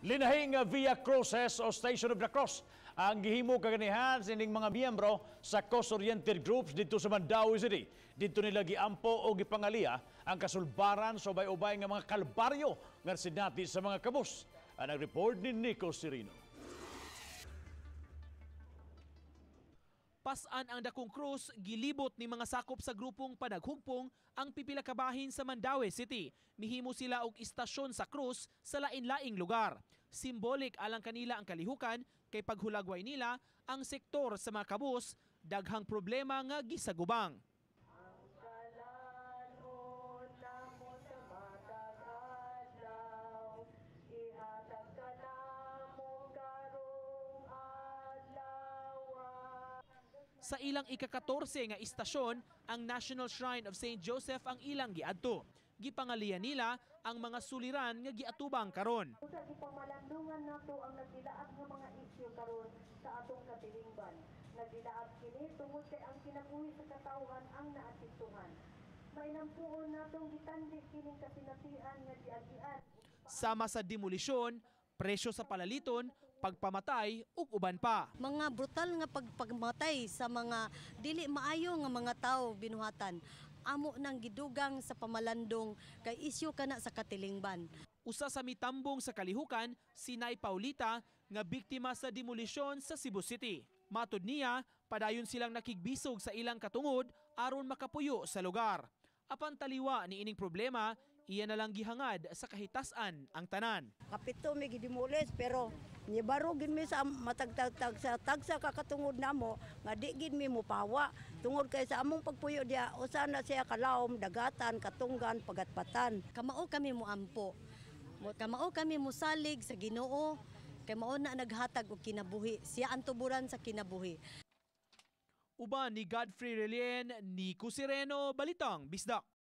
Linahing Via Crucis o Station of the Cross ang gihimo kaganihan sining mga miyembro sa cause-oriented groups didto sa Mandaue City. Didto nila giampo o gipangaliya ang kasulbaran sa ubay-ubay nga mga kalbaryo nga sinati sa mga kabus. Ang report ni Nico Serino. Pasan ang dakong krus, gilibot ni mga sakop sa grupong panaghugpong ang pipila ka bahin sa Mandaue City. Mihimo sila og istasyon sa krus sa lain-laing lugar. Symbolic alang kanila ang kalihukan kay paghulagway nila ang sektor sa mga kabus, daghang problema nga gisagubang. Sa ilang ika-14 nga istasyon, ang National Shrine of St. Joseph ang ilang giadto. Gipangalian nila ang mga suliran nga giatubang karon. Usa gipamalandungan nato ang nagdilaab nga mga isyu karon sa atong katilingban. Nagdilaab kini tungod kay ang kinabuhi sa katawhan ang naapektuhan. Mainampuon natong gitandi kining kasinatian nga giagian. Sama sa demolisyon, presyo sa palaliton, pagpamatay ug uban pa. Mga brutal nga pagpamatay sa mga dili maayo nga mga tao binuhatan. Amo nang gidugang sa pamalandong kay isyu kana sa katilingban. Usa sa mitambong sa kalihukan, si Nay Paulita nga biktima sa demolisyon sa Cebu City. Matod niya, padayon silang nakigbisog sa ilang katungod aron makapuyo sa lugar. Apan taliwa ni ining problema, iya na lang gihangad sa kahitasan ang tanan. Kapito mi gidemolis pero nibaro gid mi sa matagtagtag sa tagsa ka katungod namo nga di gid mi mopawa tungod kay sa among pagpuyo diya usa na siya kalawom, dagatan, katunggan, pagatpatan. Kamao kami moampo. Kamao kami mosalig sa Ginoo kay mao na naghatag og kinabuhi. Siya ang tuburan sa kinabuhi. Uban ni Godfrey Relien, Nico Sereno, Balitang Bisdak.